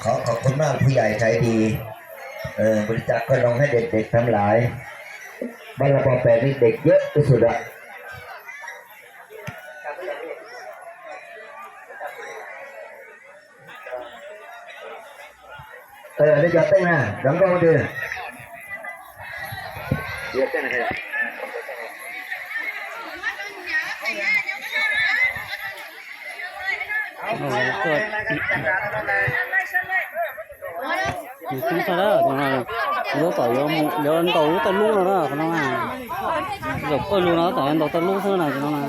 ขอขอบคุณมากผู้ใหญ่ใจดี บริจาคขนมให้เด็กๆทั้งหลาย บ้านเราปอแปดนี่เด็กเยอะที่สุดอะ Ê, nej cov teej na, rov nkauj tiag. Lub tom yuav ntaus lub tauj lub no na, qhov no na. Zaum pawg lug no tom ntaus tauj lub xwb na, qhov no na.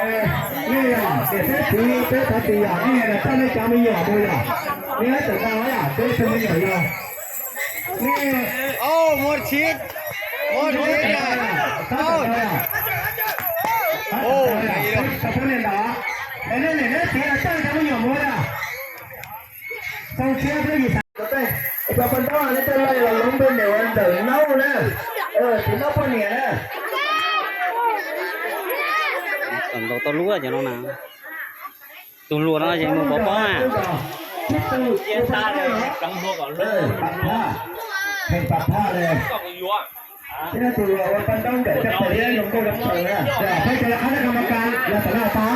Nej yog niam thiab txiv, peb thov txim yom, nej txhaj nej cov me nyuam mus yom, nej tawm tau yom, peb tug me nyuam yog nej. Mus tsis, mus tsis, tau peb niam ntawd, nej niam nej txiv txhaj cov me nyuam mus yom. Xoo tshiab peb yim xav, cov poj ntaub nej coj loj los lub npe niam ua ntxawm naub na, tsis naub poj niam na. Ntaus tau lub cov no na. Tus hluas no ces mus pov pob na. Pab phaj, pab phaj li. Thiab tus hluas ua paj ntaub nkawm coj pem thiab zoo nkauj zoo nraug na. Peb cov lawv qab nab ka ma ka los tam no tau.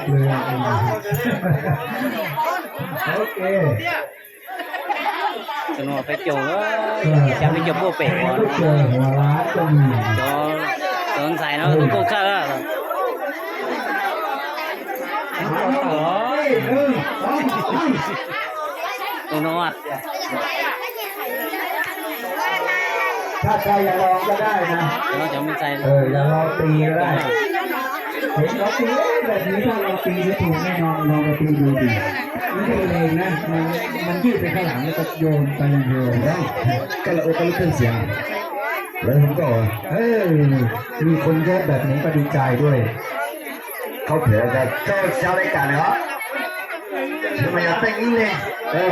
Ok. Cov no peb caug, xya peb caug puag pem ua, cov ntxhais no tuaj kauj txaj lawm. Tus no Thaj txhais yog lo ko dai na. Cov no cov me ntxhais, yog lo tis ko dai. Ces lo tis, thaj lo tis yuav tsum nej no lo tis yuav tis. Ntxhais na, mas ncij pes khaj lam no ko yuav pais leej yuav. Koj los ua koj lub kheej xiav. Lawv hu koj, mi khun nyob dam neeg koj di cai duaj. Không thể là cho sao đây cả nữa. Nhưng mà là tên Ý lên. Ờ.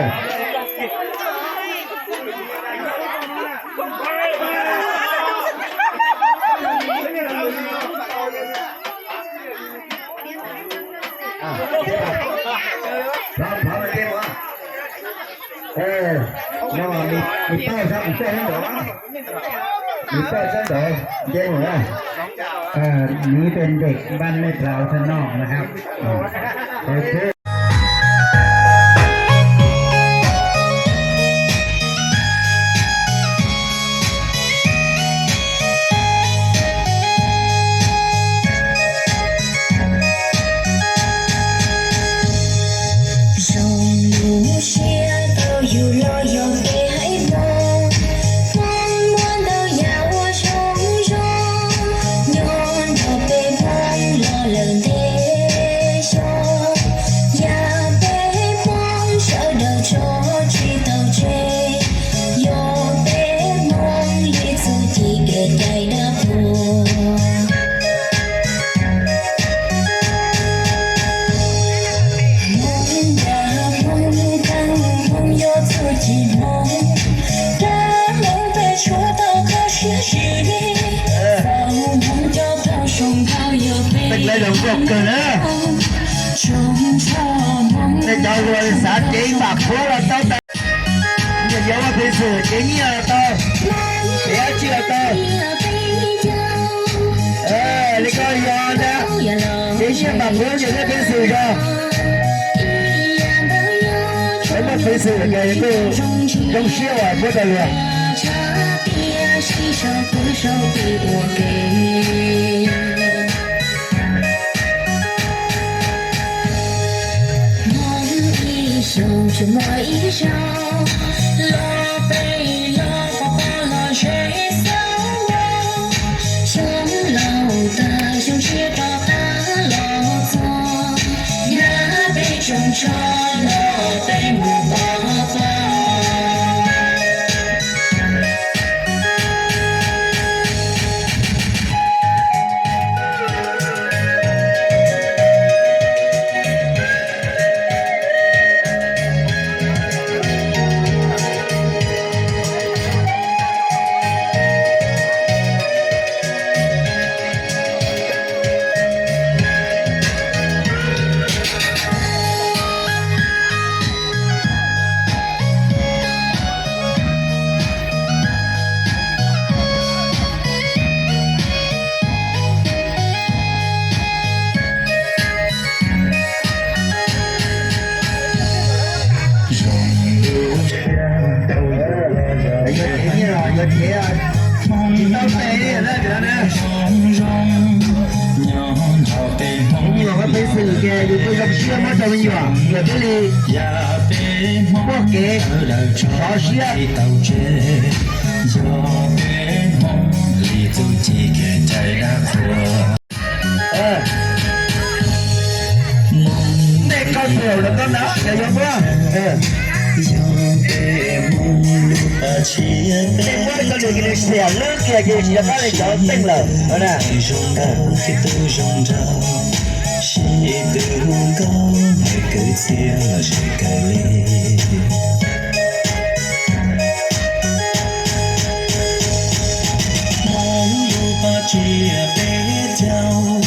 Đó, đó là game hả? Ê, no, nws, nws tawg sab nws tawg sab nraud, nws tawg sab nraud, nce mus na. Nws tes nres npan nej rau thaj no na ha. Zoo lub siab tau yug los yog peb haiv Hmoob, Hmoob muab ntau yam ua zoo zoo, nyob nrog peb Hmoob los lawm ntev xyoo, yam peb Hmoob sawv daws tso tsis tau tseg, yog peb Hmoob li txuj ci kev cai dab qhuas. Hmoob yog Hmoob, Hmoob yog txuj ci Hmoob, dab Hmoob peb tshuav tau kho siab sim li, txaus Hmoob cov phooj ywg nrog yog peb zoo nkauj kawg na. Tsoom nrog Hmoob, nej cov luag xav cev npam qhuav los tau tas. Yog ua peev xwm cev nyiaj los tau, cev dab tsi los tau. Li koj yog ntag, cev nyiaj npam qhuav ces muaj peev xwm zog. Muaj peev xwm ces kuj zoo siab uas muab rau luag. Hmoob ib xyoos tsuas muaj ib zaug, los pem los pov pob los ze xauv vos, xyoo laus tag xyoo tshiab rov qab los txog, nyab peb tsoom tsov los peb mus pov pob. Yuav cev nyiaj los yuav cev tsis tau tes li na. Kuv nyuam qhuav peev xwm ces yus kuj zoo siab muab rau me nyuam, yus thiaj li muaj kev sov siab. Nej koj thaum lawv koj na, yog yuav muab. Nej muab koj lwm kis lwm xiam lwb kiag ces tsis rov qab li cov teej lawm no na. Hmoob lub paj tsiab peb caug,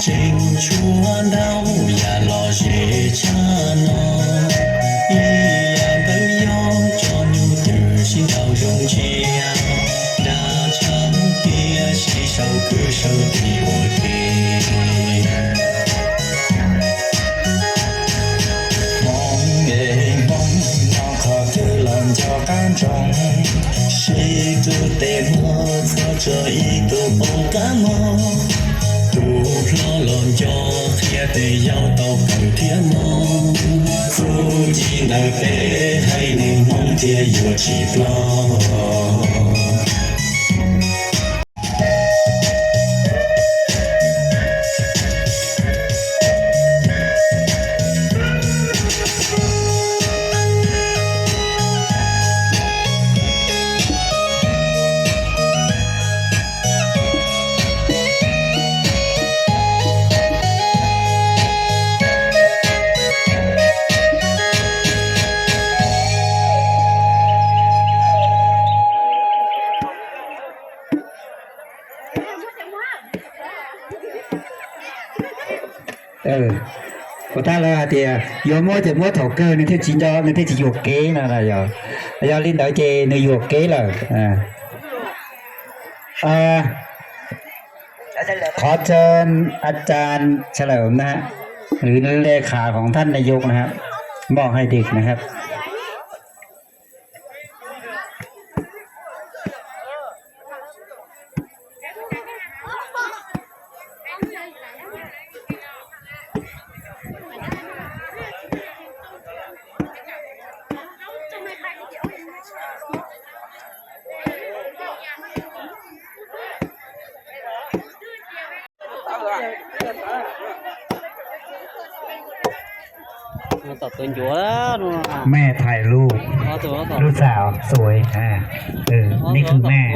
tseem tshuav ntau yam lom zem tshaj no. Ib yam ntawd yog cov nyuj twm sib ntaus zoo ntsia, dab tshav tiaj sib sau kwv sau tij ua ke. Sib tug tes hmab txhob tso ib tug poob kab mob, tus hlob los nco qhia tes yau tau kawm thiab mob, txuj ci ntawm peb haiv neeg Hmoob thiaj yuav tsis ploj. Kuv thaj lawv hais tias yuav muab ces muab thaum kawg nws thiaj tsis nco, nws thiaj tsis yuam kev no na yog. Yog li ntawd ces nws yuam kev lawm. Khov tsa a caa tsa lawm na, hwv le khav khoom thaj nais yug na, moj hais dik na. Mej thais lub, lub xav sua, ni kws mej.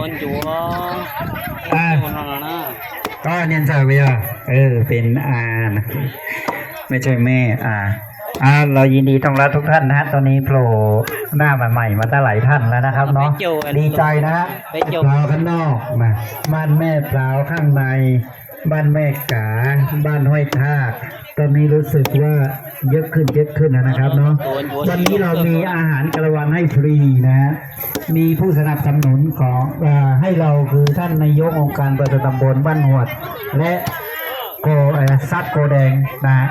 Koj niag ntxawm yog, pes a, mej tsawg mej a. เรายินดีต้อนรับทุกท่านนะฮะ ตอนนี้โผล่หน้ามาใหม่มาตั้งหลายท่านแล้วนะครับเนาะ ดีใจนะฮะ พราวข้างนอกนะ บ้านแม่พราวข้างใน บ้านแม่กา บ้านห้วยทาก ตอนนี้รู้สึกว่าเยอะขึ้นเยอะขึ้นนะครับเนาะ วันนี้เรามีอาหารกลางวันให้ฟรีนะฮะ มีผู้สนับสนุนของเอ่อให้เราคือท่านนายกองค์การบริหารส่วนตำบลบ้านหวด และโกเอ่อทรัพย์โกแดงนะฮะ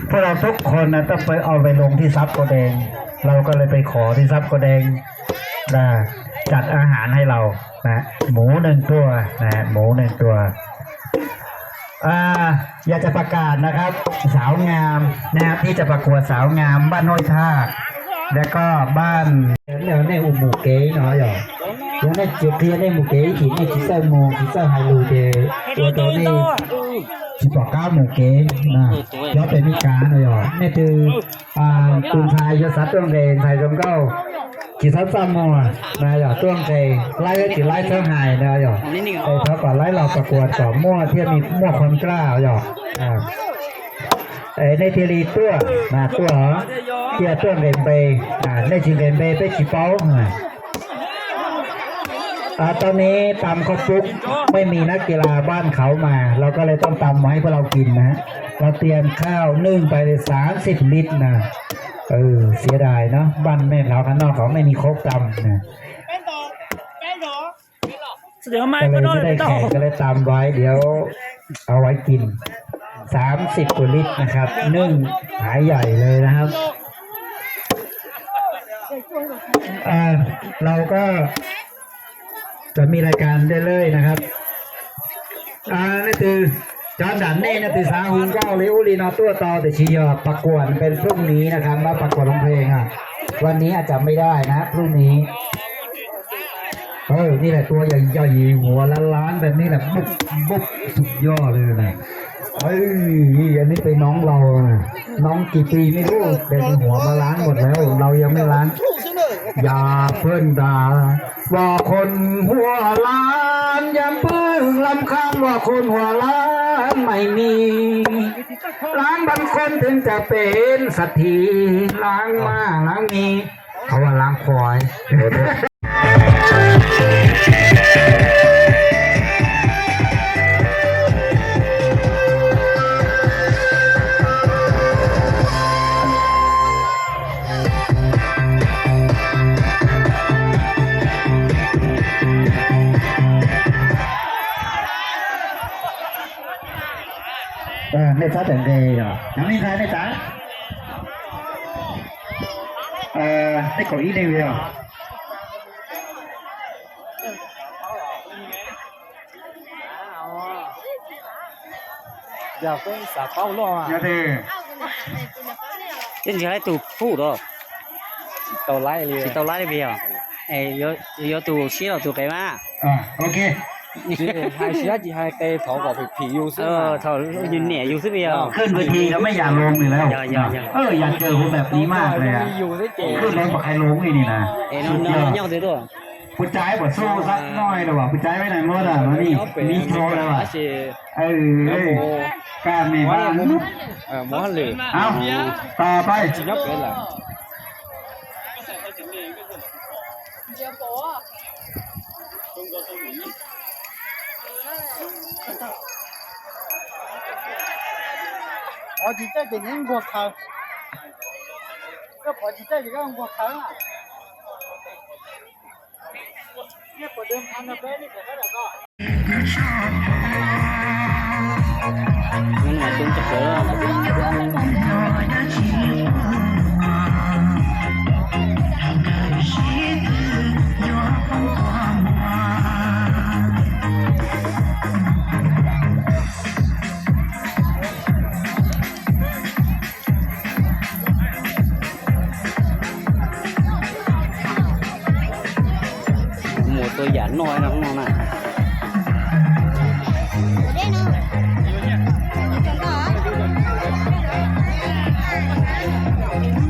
พวกเราทุกคนนะต้องไปเอาไปลงที่ทรัพย์โกแดง เราก็เลยไปขอที่ทรัพย์โกแดงนะจัดอาหารให้เรานะหมูหนึ่งตัวนะหมูหนึ่งตัว อ่าอยากจะประกาศนะครับ สาวงามนะครับที่จะประกวดสาวงามบ้านห้วยทาก แล้วก็บ้าน nej ua nej mus kev no yog, yog nej tsis qhia nej mus kev ib chim nej tsis txawj mus tsis txawj hais lus ces ua rau nej tsis pom qab mus kev. Cov pem Mes Kas no yog nej twg tus ntxhais yog xav tuaj nqes ntxhais zoo nkauj tsis txhob txaj muag na yog tuaj nqes laib tsis laib txhob hais na yog, es thov kom laib los pas kuas kom muaj thiaj muaj khuam klaj yog. Es nej thiaj li tuaj na tuaj, thiaj tuaj nqes npe, nej tsis nqes npe peb tsis paub. ตอนนี้ตำข้าวปุ้น ไม่มีนักกีฬาบ้านเขามา เราก็เลยต้องตำมาให้พวกเรากินนะฮะ เราเตรียมข้าวนึ่งไปเลยสามสิบลิตรนะ เออ เสียดายเนาะ บ้านแม่เราข้างนอกเขาไม่มีครกตำนะ ก็เลยไม่ได้แข่ง ก็เลยตำไว้ เดี๋ยวเอาไว้กิน สามสิบกว่าลิตรนะครับ นึ่งหายใหญ่เลยนะครับ อ่า เราก็จะมีรายการเรื่อยๆนะครับ อ่า นี่คือ จอร์แดนนี่นะ ติดสาหุงข้าวเลย อุลีนอตัวต่อ แต่ชียอประกวดเป็นพรุ่งนี้นะครับ มาประกวดร้องเพลงอ่ะ วันนี้อาจจะไม่ได้นะ พรุ่งนี้ เออ นี่แหละตัวใหญ่ๆ หัวล้านๆ แบบนี้แหละ บุบบุบ สุดยอดเลยนะ เอ้ย อันนี้เป็นน้องเรานะ น้องกี่ปีไม่รู้ แต่หัวมาล้านหมดแล้ว เรายังไม่ล้าน อย่าเพิ่งด่า ว่าคนหัวล้าน อย่าเพิ่งรำคาญว่าคนหัวล้านไม่มี ล้านบางคนถึงจะเป็นเศรษฐี ล้างหม้าล้างมี เขาว่าล้างควาย Ej, nej txhob tawm nqes os. Nov nej ntag nej tav. Ej, nej kaum ib leej os. Xav paub loj. Ces ntsis laib tus phuj los, tsis tau laib li, tsis tau laib li yog. Yuav tus siab los tus qe mas. Ok. Hais siab tsis hais qe, thov kom phim phim yus xwb, thov yus niam yus xwb yog.ขึ้นเวทีแล้วไม่อยากลงอีกแล้ว อยากเจอคนแบบนี้มากเลยอะ ขึ้นแล้วบอกใครลงอีกนี่นะ Puas tsaib puas xub xab noj los puas tsaib, nais muab ni, ni tso lawm. Kaj me, tos pais. Qhov tsis txawj ces neb nquag khaws, koj qhov tsis txawj ces koj nquag khaws. Muaj tus yam noj no no na.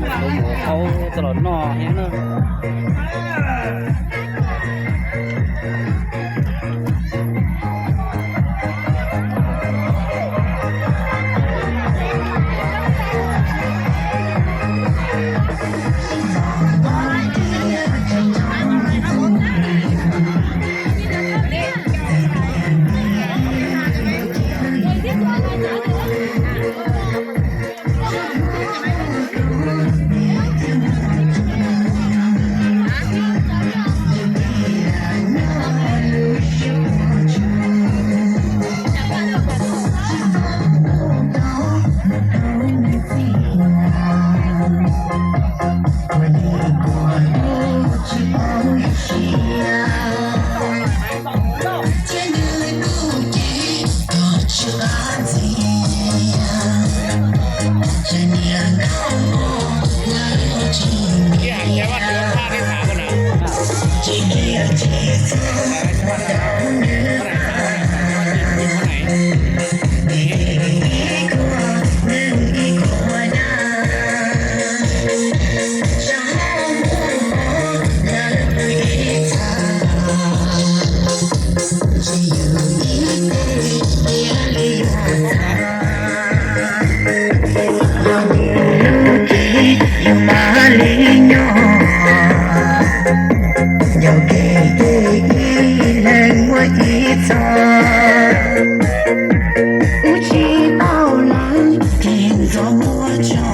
Tus muam qau tau los noj thiab na. Yus mam li nyob, yog kev kev ib leeg muaj ib txoj, ub tsis tau lawm kev ntxhov muaj tso,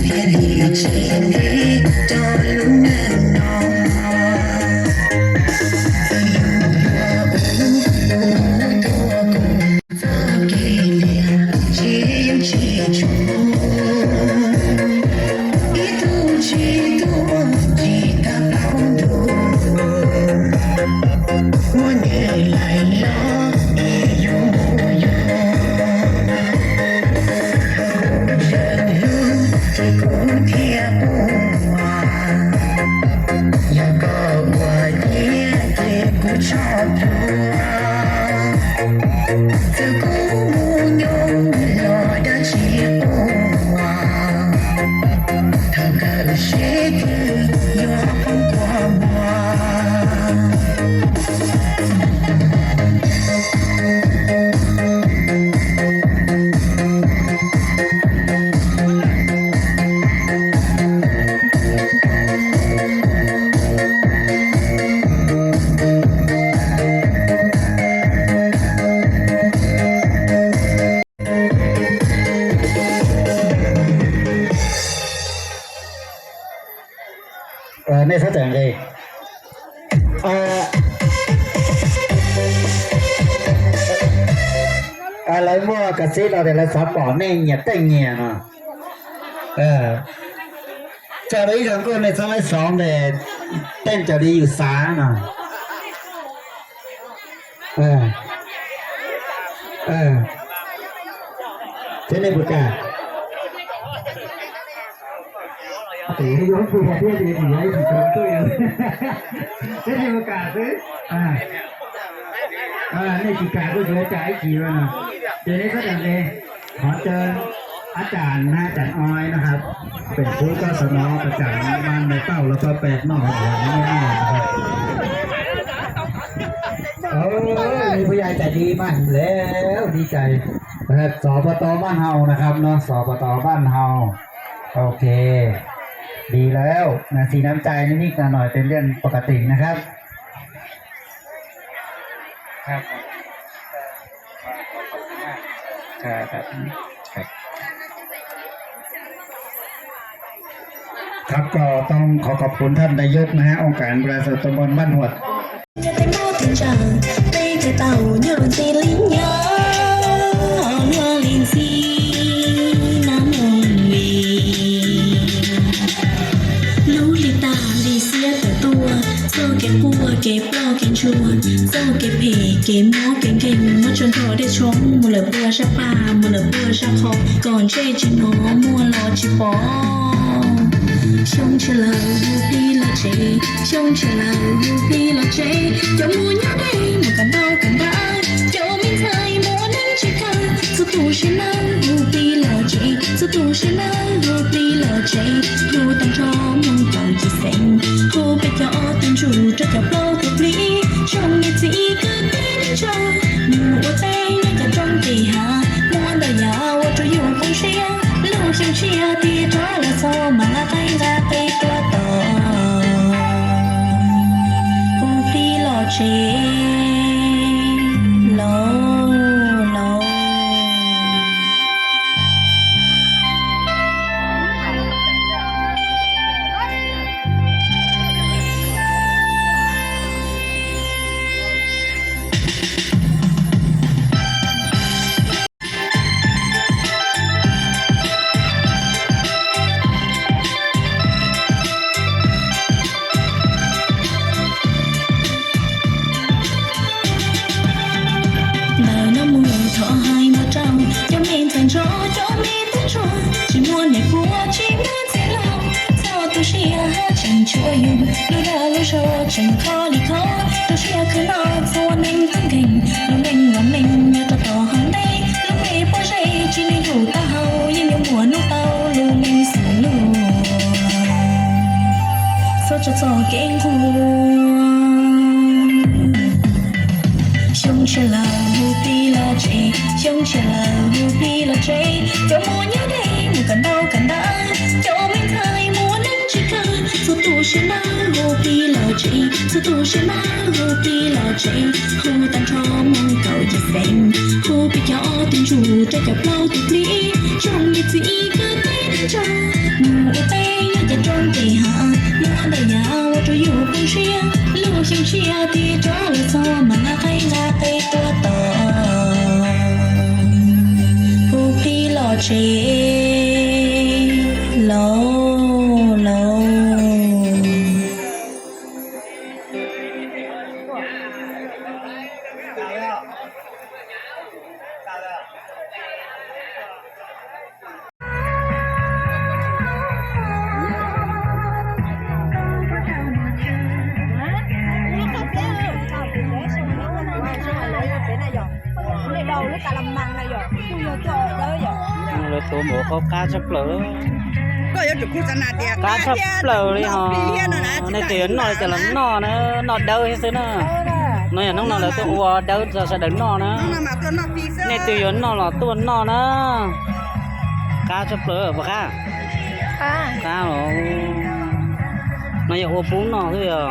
thiaj li tsis ntev rau lub neej no. Txawm yus yuav ua tus kws txoj kev liam tsis yeej tsis tsum, ib tug tsis tuag tsis tau plaub ntug, muaj nws laim los es yus mus yus, ces kuv thiaj ua. Yog koj ua tiag ces kuv tso plhuav, txawm kuv mus nyob los dab tsis ua, thaum kawg seb twg yuav poob kua muag. Nej txhob tawm nqi. Lawv muaj kab xib los tias lawv xav pom nej nyias teej nyias no. Tso rau ib zaug nkuaj, nej txhob laib xov ntes, teej raws li yus xav no. Thiab nej puas kam? Yuav puas thiab tias tsis yuav ib tsis tau tuaj. Thiab nej puas kam xwb? Nej tsis kam kuj tsis ua cas ib tsis no. Ces nej txhob kam nqe. Thov caw ab tsam na, tsam oi no hab, pem kub koj xav no pas tsam ban nais pauj los pab pem noj hauv noj no. Ôi, phú gia chào đi mà leo đi chào. Xov pos tos ban hauนะครับเนาะ xov pos tos ban hau. Ok ดีแล้วนะ สีน้ำใจนิดๆหน่อยๆเป็นเรื่องปกตินะครับ ครับ ครับ ขอบคุณมาก ครับ ครับ ครับ ครับ ก็ต้องขอขอบคุณท่านนายกนะฮะ องค์การบริหารส่วนตำบลบ้านหวด Nyob tej mob tej ntsag, peb cov tau nyob rau txij li nyob luag li ntxhi na mus li. Lub hli tag li xiab tawm tuaj, txoj kev quaj kev ploj kev ntsuag, txoj kev phem kev mob kev nkeeg, muab tso nrho dej tshoob mus lawm puag sab pag mus lawm puag sab qhov, kom ntsej tsis hnov muag los tsis pom. Xyoo tshiab lawm hu plig los tsev, xyoo tshiab lawm hu plig los tsev, cov muaj nyob deb mus kawm ntaub kawm ntawv, cov me ntxhais muaj neej tsis kawg, txhua tus sawv daws hu plig los tsev, txhua tus sawv daws hu plig los tsev, hu tag nrho moo kaum yim xeem, hu peb cov ob tug ntsuj rau cov plaub tug plig, zoo li txiv kwv tij neej tsa, mus ua teb nyob cov roob tim hav, muaj ntau yam ua rau yus poob siab, lub xyoo tshiab tiag rov los txog mam nqa qaib nqa qe tuaj tos. Hu plig los tsev, los, los. Ntawm no mus thov hais mus rau cov me ntxhais nraug cov me tub ntsuag, tsis muaj niam puav tsis muaj txiv laus, txhob tu siab hab tseem tshuav yus, lub dag lub zog tseem kho li kho, tu siab khwv noj txhua neeg tub nkeeg, lub neej los neej nyob rau tom hauv ntej, lub npe pob zeb tsis nyob yus taub hau, yeej yuav muaj hnub tau lub neej xws luag. Txhob tso txoj kev nquag. Xyoo tshiab lawm hu plig los tsev, xyoo tshiab lawm hu plig los tsev, cov muaj nyob deb mus kawm ntaub kawm ntawv, cov me ntxhais muaj neej tsis kawg, txhua tus sawv daws hu plig los tsev, txhua tus sawv daws hu plig los tsev, hu tag nrho moo kaum yim xeem, hu peb cov ob tug ntsuj rau cov plaub tug plig, zoo li txiv kwv tij neej tsa, mus ua teb nyob cov roob tim hav, muaj ntau yam ua rau yus poob siab, lub xyoo tshiab tiag rov los txog mam nqa qaib nqa qe tuaj tos. Hu plig los tsev, los, los. Lawv tuav npaum qhov qab tshaj plaws, qab tshaj plaws li hos. Nej twg yuav noj li cas los noj na, noj dawb thiab xwb na. No yog hnub no lawv tuaj ua dawb rau sawv daws noj na. Nej twg yuav noj los tuaj noj na. Qab tshaj plaws puas qab? Qab los. No yog ua pub noj xwb yog?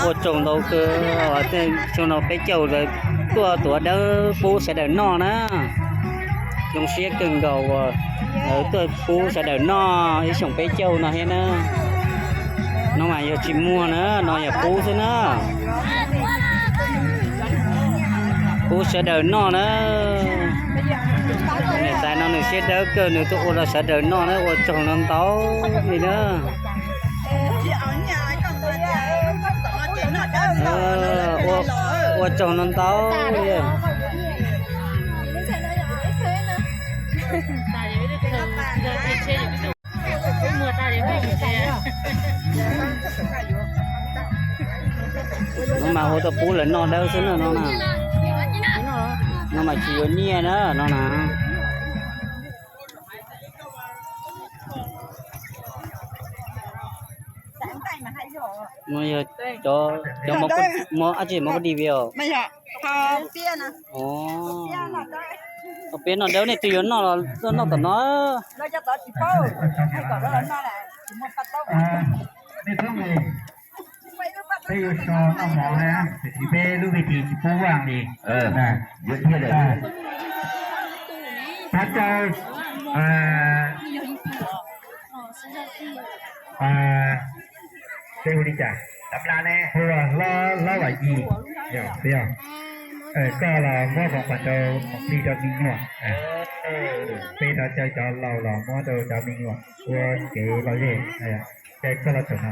Ua tsaug ntau kawg, xyoo no peb caug lawv tuaj tuav dawb pub sawv daws noj na. Zoo siab kawg nkaus uas lawv tuaj pub sawv daws noj ib xyoos peb caug no thiab na. No mas yog tsis muag na, no yog pub xwb na. Pub sawv daws noj na. Niam tais no nws siab dawb kawg, nws tuaj ua rau sawv daws noj na, ua tsaug no ntau li na. Ua Ua tsaug no ntau li. No mas ua tau pub lawv noj dawb xwb na no na. No mas tsis yuav nyiaj na no na. No yog cov, cov mov, ab tsi, mov koj di vi os. Piab noj dawb, nej twg yuav noj los noj tom no. Peb yuav so noj mov na, tiam sis peb lub vij tis tsis pub vaaj li. Thov caw, peb hu li cas, hu ua Hlob Vam Yis, koj los muab khoom rau, khoom plig rau me nyuam. Peb thov caw cov laus los muab rau cov me nyuam ua kev lom zem. Caw koj los txog no.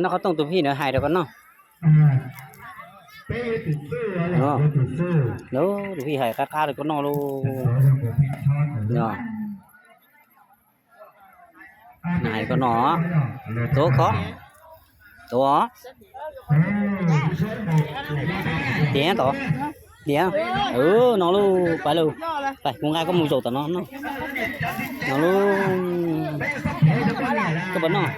Noj qhov tooj, tus phij ntawd hais rau koj noj. Tus phij hais qab qab rau koj noj lauj. Nws hais koj noj. Tuav ko, tuav. Tiav tod, tiav. No lauj, pais lauj. Pais, kuv nqa koj mus zaum tom no no. No lauj. Koj puas noj?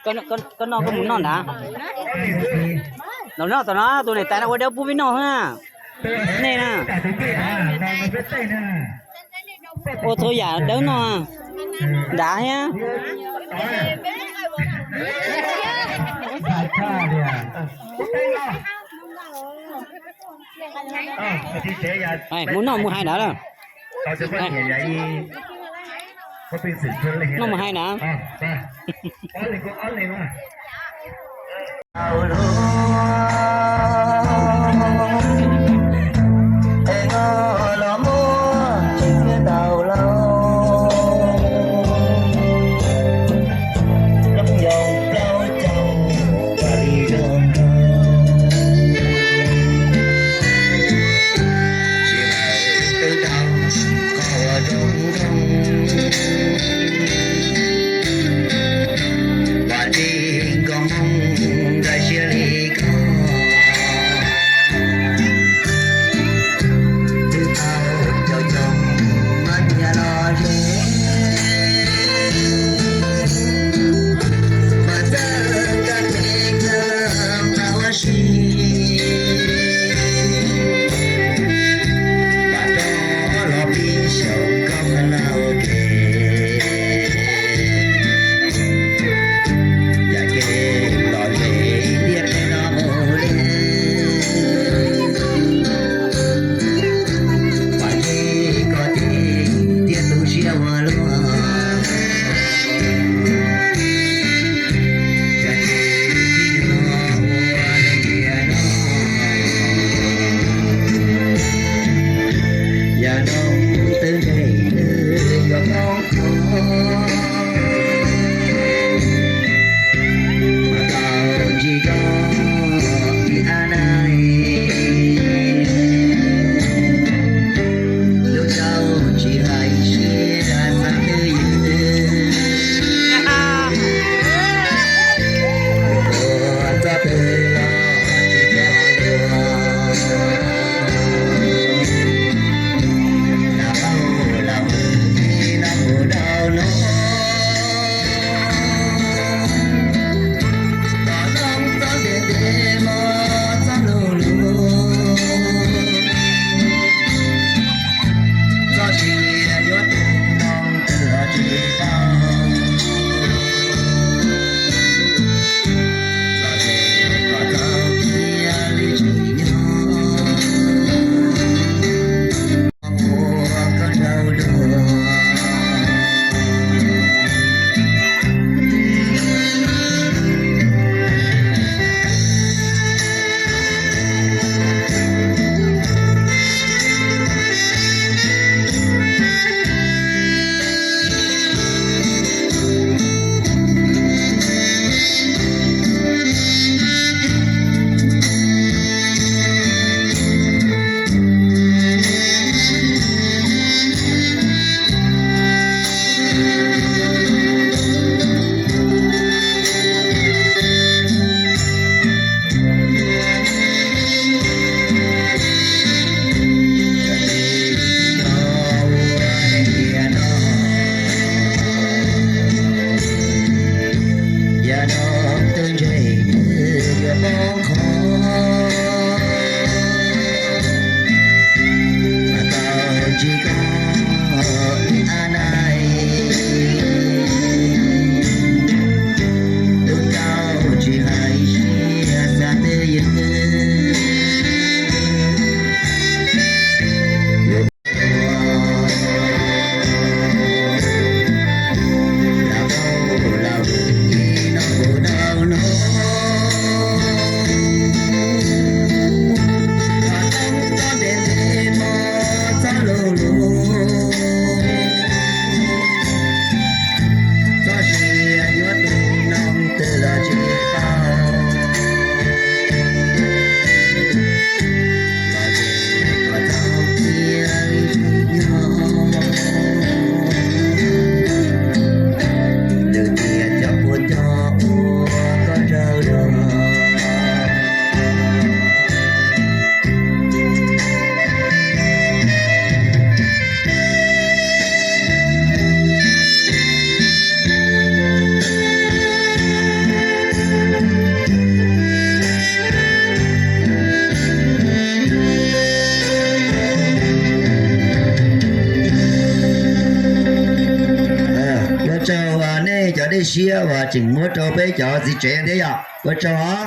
Koj noj koj mus noj ntag. Noj tom no, tus niam tais no ua dawb pub peb noj na. Nej na, ua txhua yam dawb noj nrad thiab. Mus noj mus hais nrad lawm. Noj mus hais nrad. Tej siab uas tseem muab rau peb cov txiv tsev thiab yom, ua tsaug os.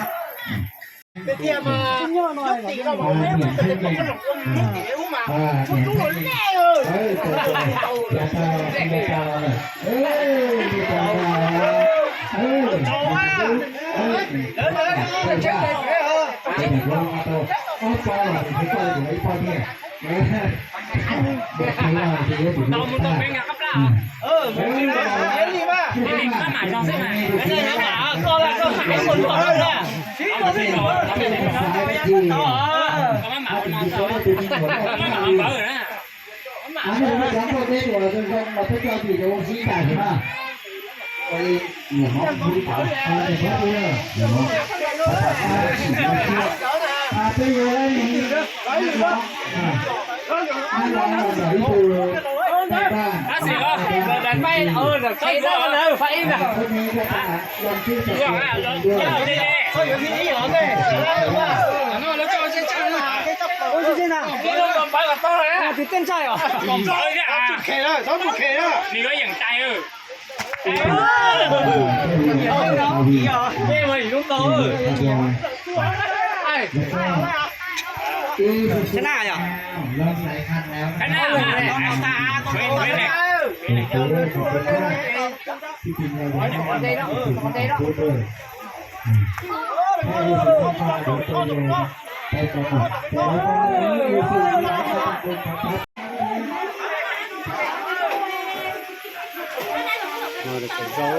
Cov zaub,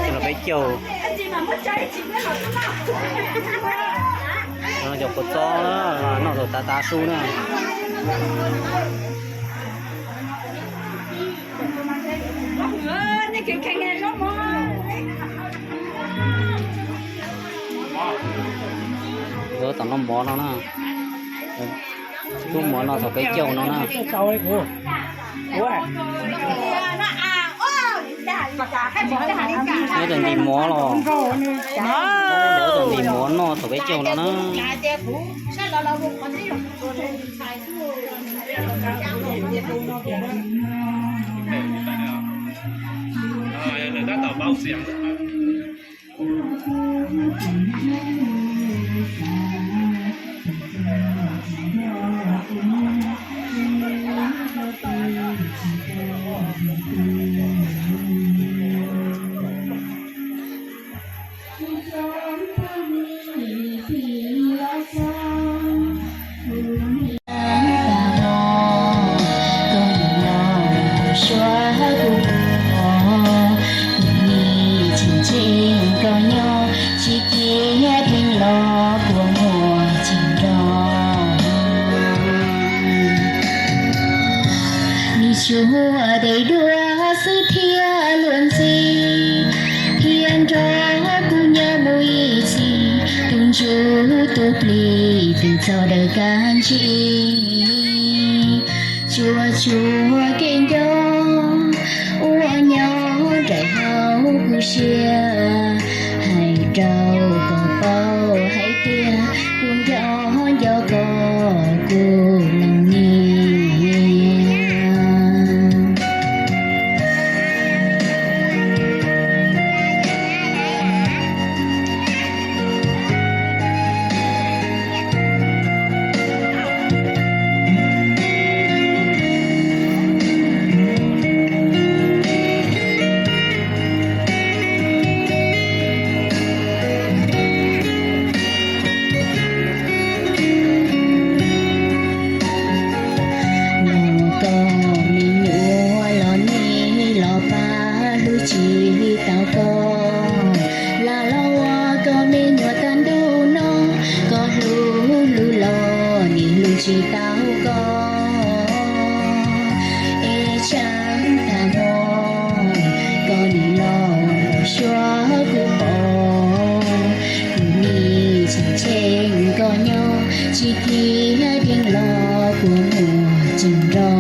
cov los peb caug. Cov kua txob na, noj thaum tav tav su na. Yuav tom noj mov no na. Tub mov no thaum peb caug no na. Nyob tau ntim mov los, nyob tau ntim mov noj thaum peb caug no na. Koj nim no suav kuv pom, kuv nim tseem ntseeg koj nyob, tsis cia dheev los kua muag tsis nrog. Nws tsuas deb dua xwb thiaj luag ntxhi, thiaj nrog kuv nyob mus ib txhis, tus ntsuj tus plig twb txog daws kab ntsig. Tsuas tsuas kev nco uas nyob nraim hauv kuv siab, hais rau koj paub hais tias kuv nco nco koj kuv leej niam. Los koj me nyuam los neb los pab hlub tsis tau koj, los los ua koj me nyuam tag ntuj no, koj hlub hlub los nim hlub tsis tau koj. Es tsam tag hmo koj nim los suav kuv pom, kuv nim tseem ntseeg koj nyob, tsis cia dheev los kua muag tsis nrog.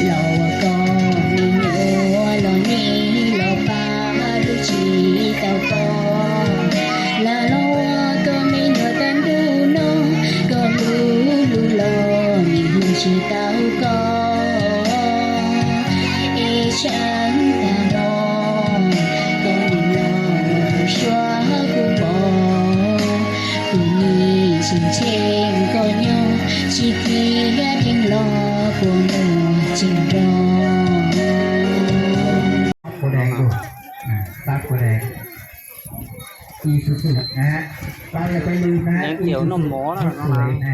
Los ua koj me nyuam los neb los pab hlub tsis tau koj, los los ua koj me nyuam tag ntuj no, koj hlub hlub los nim hlub tsis tau koj. Es tsam tag hmo Cua đen luôn. À, sáp cua đen. Isuzu na. Taoอย่าไปลืมนะ Noj mov na, noj mov na.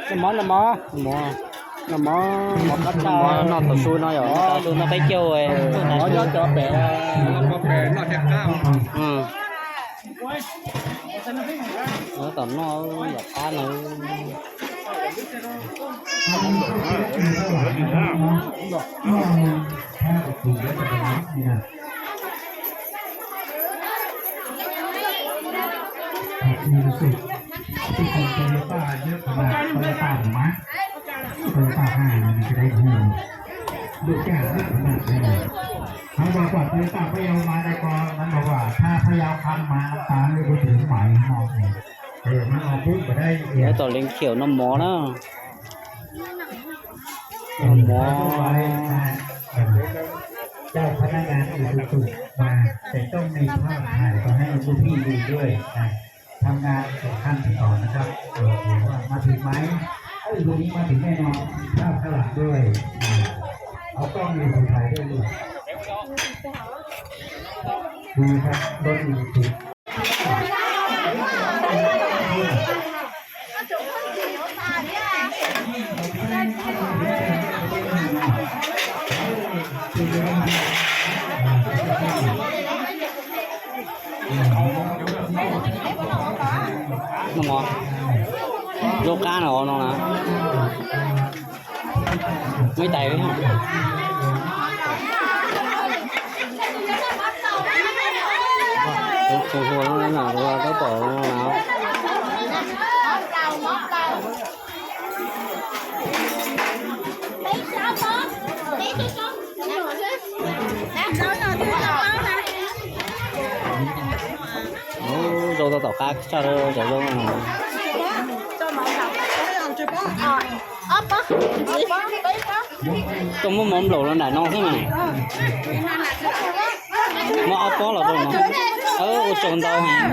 Noj mov, noj mov, mov qab tshaj, noj taum su no yom, taum su no peb caug. Noj cov pem, noj cov pem, noj cov qab. Noj tom noj yom qab no. Tus khoom Toyota ywb khas mas Toyota mus mas, Toyota haj nws tsis dai hu. Lub caj lub khas mas, hab vas kuam Toyota Paj Yau mas dai ko, nab vas kuam thaj Paj Yau khas mas tas lub tus maiv no. Mas no pub pam dai. Tom leej khiaum noj mov na. Noj mov. Tus khoom mas tes tooj nej thaj hais kom hab lub pij li duaj. Tham ngas kom khaj tsis tos nab, mas tus maiv, tus maiv mas tus nej no thaj khab lam duaj. Au koj mus tus thais duaj lug. Tus thais duaj lug tus. Noj mov, lub qab no no na. Muaj ib tais li. Tus hu no na, tus hu tab tom no na. Ub, zoo tau tom qab tshaj cov zoo no. Koj muab mov nplaum los nram no xwb mas. Muab ob pob los rau no. Ua tsaug ntau heev.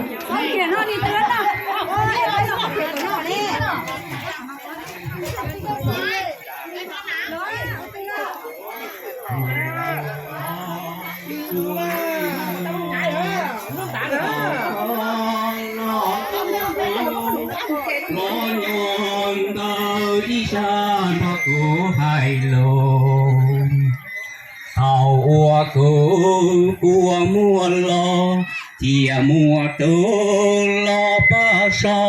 Mov nyuam ntawd ib zaj nrog kuv hais lus. Thaum uas kuv kua muag los thiaj muaj tus los pab so.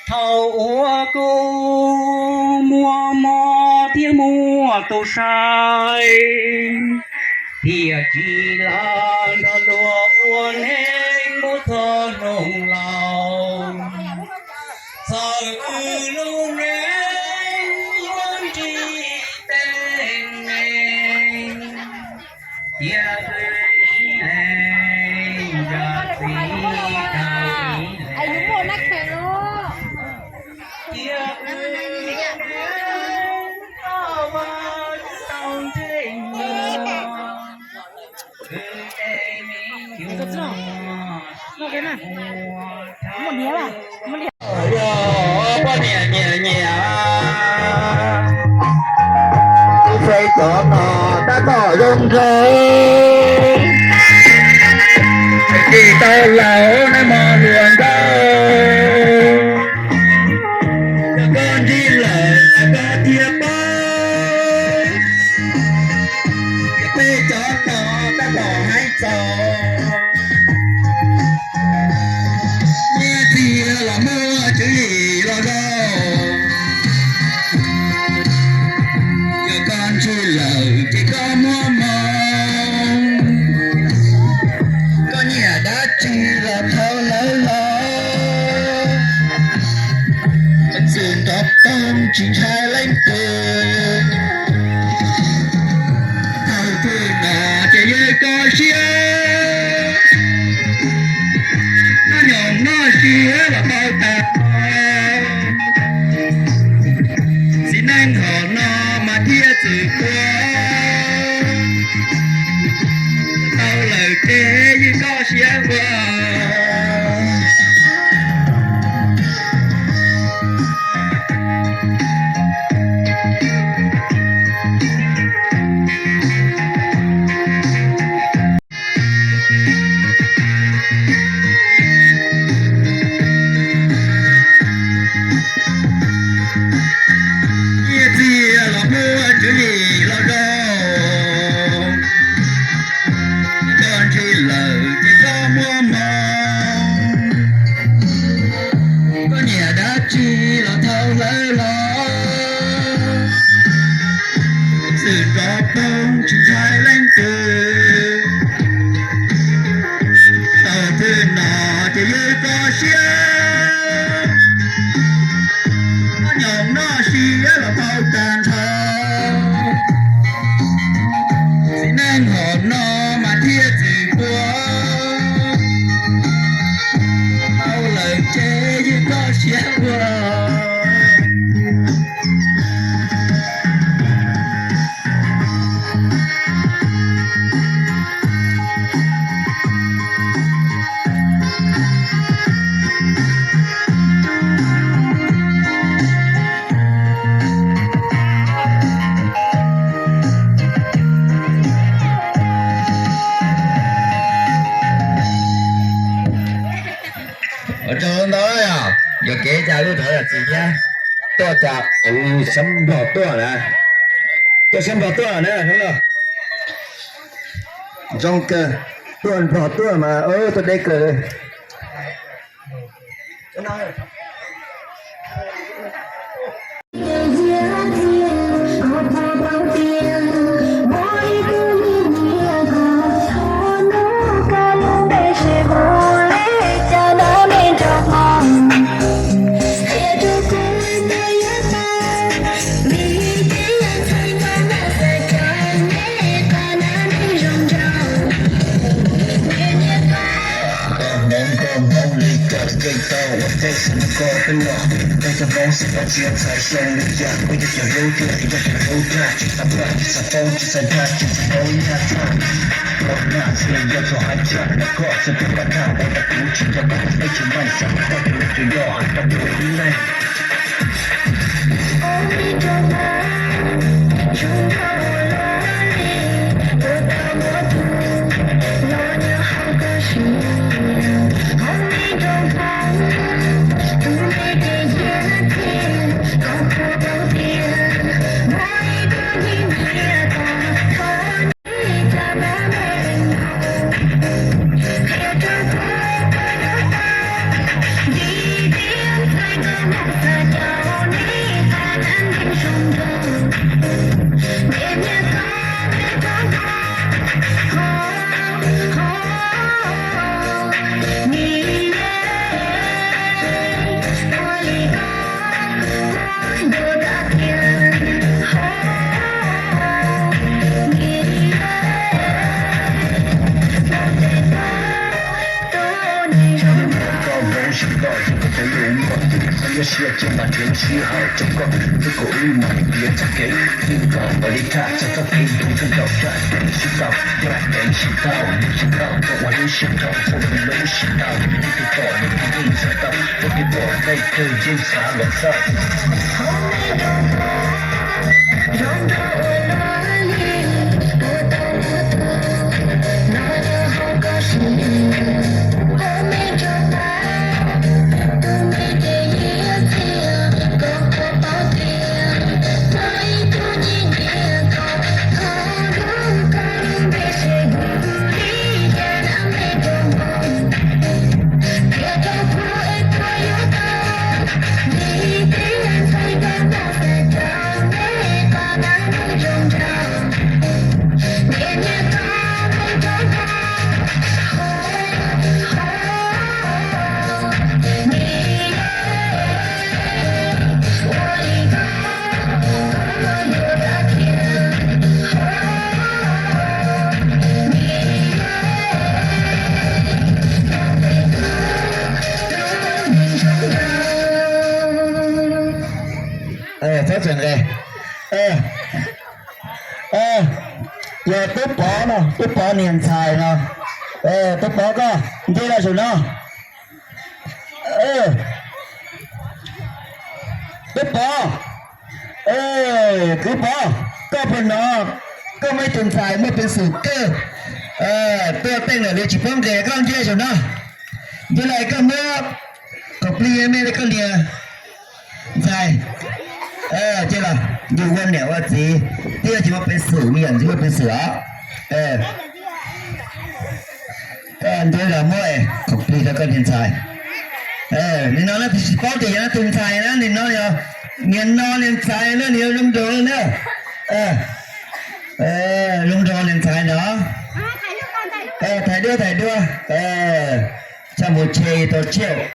Thaum uas kuv muaj mob thiaj muaj tus saib, thiaj tsis lam nrog luag ua neej mus txog hnub laus. Txawm wb lub neej yuav nrig teeb meem, thiab wb ib leeg zam txim rau ib leeg. Thiab wb ua neej nrog Vaj Tswv tau ntseeg. Yog poj niam nyiam nyiam, kuv xaiv cov no tab tom zoo nraug, tsis tau laus neb mog hluas nkauj. Yog koj ntsib lawm koj thiaj paub, yog peb cov no tab tom haib txaus. Nyiaj txiag los muaj tswv yim los zoo, yog koj ntsib lawm ces koj muaj hmoo. Koj nyiam dab tsi los thov lawv los, ntxwv nrov toog tsis ntshai leej twg. Thaum twg no ces yeej koj siab, noj nyoos noj siab los tau tas. Txiv neej hom no mas thiaj txwm ua, tau lawm ces yeej koj siab ua. Tsis los thaum hlawv los, txwm nrov poob tsis ntshai leej twg. Tau twg no ces yeej kho siab, nyob nyob noj siab los tau tag nrho. Txiv neej hom no mas thiaj txwm puag, tau lawm ces yeej kho siab ua. Ua tsaug ntau yog, yog kev cas lub rov yam txiv thiab, tuaj cas sab Nplog tuaj na, tuaj sab Nplog tuaj na, zoo kawg, tuaj Nplog tuaj mas tuaj deb kawg li. Hmoob nkauj Hmoob li koj keej tau ua teb xwm koj peb los, peb cov Hmoob xwm koj tsis yog ntxhais xyoo li cas, peb cov cov hlub cuag li cov cov hlub dag, tsis xav pab tsis xav poob tsis xav dag tsis xav poob nyaj tag. Koj naj txhia yog txog hais tsam koj txhia pub pab dag ua rau kuv tsis nco koj peb tsis meej xav koj tus tus yog hais rau kuv ib leeg. Koj npoob sib koj yog koj cov lus muaj tus qhov nyob siab cia mas nrhiav sij hawm rau koj, tus kuv ib mas piav txoj kev twb kom ua li thaj txog txoj kev tus koj ntaus caj kev sib tau, caj kev sib tau, sib tau koj ua lub siab rau txoj kev lub sib tau, tus kom nws yeej txhawj tau, tus pom dej kawg yeej xav los txawj. Txhob txwm nqe. Yog Tub Pov no, Tub Pov niag ntxhais no. Tub Pov koj nce los saum no. Tub Pov, Tub Pov, koj puas hnov koj muaj ib tug ntxhais muaj peev xwm kawg tuaj teej lawm li tsis paub nqe, koj nce saum no. Nce los koj muab khoom plig me li koj niag ntxhais. Ces los yus ua niam ua txiv twb tsis muaj peev xwm, me nyuam ntxwv muaj peev xwm os. Koj nce los muab khoom plig rau koj niag ntxhais. Nim no no tsis paub tias yog tus ntxhais na, nim no yog niag no niag ntxhais na, niag zoo nraug na. Zoo nraug niag ntxhais no. Thaij duab, thaij duab. Txaj muag tshe tau tsiaj.